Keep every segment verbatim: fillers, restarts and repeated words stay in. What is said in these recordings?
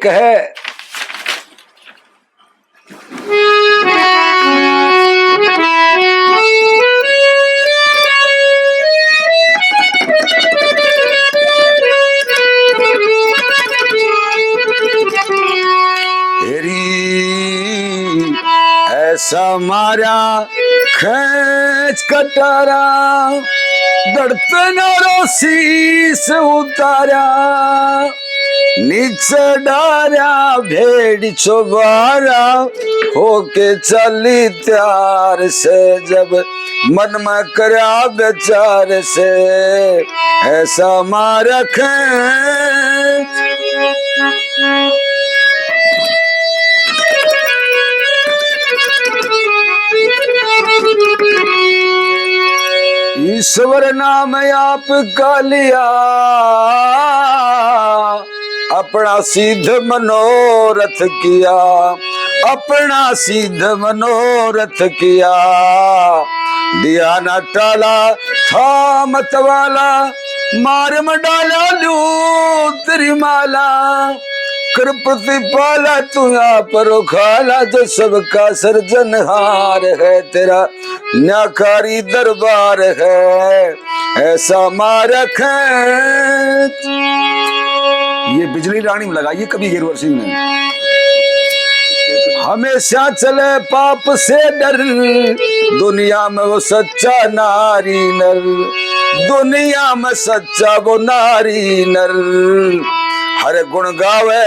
कहे। हेरी ऐसा मारा खेच कटारा, धरती नारो शीश उतारा, नीचे डारा भेड़ चौबारा, होके चली त्यार से, जब मन में करा विचार से, ऐसा मारा खेच। ईश्वर नाम आपका लिया, अपना सिद्ध मनोरथ किया, अपना सिद्ध मनोरथ किया। दिया ना टाला था मतवाला, मार में डाला लू तेरी माला। कर प्रतिपाला तू आप रखाला, जो सबका सृजनहार है, तेरा न्याकारी दरबार है, ऐसा मारा खेच। ये बिजली रानी में लगाइए कभी गिरवर सिंह ने। हमेशा चले पाप से डर, दुनिया में वो सच्चा नारी नर, दुनिया में सच्चा वो नारी नर। हर गुण गावे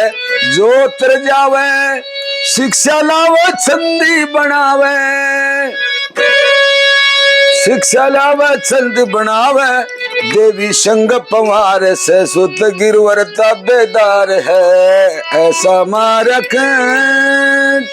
जो तर जावे, शिक्षा लावे छंदी बनावे, शिक्षा लावे छंद बनावे। देवी संग पंवार से, सुत गिरवर ताबेदार है, ऐसा मारा खेच।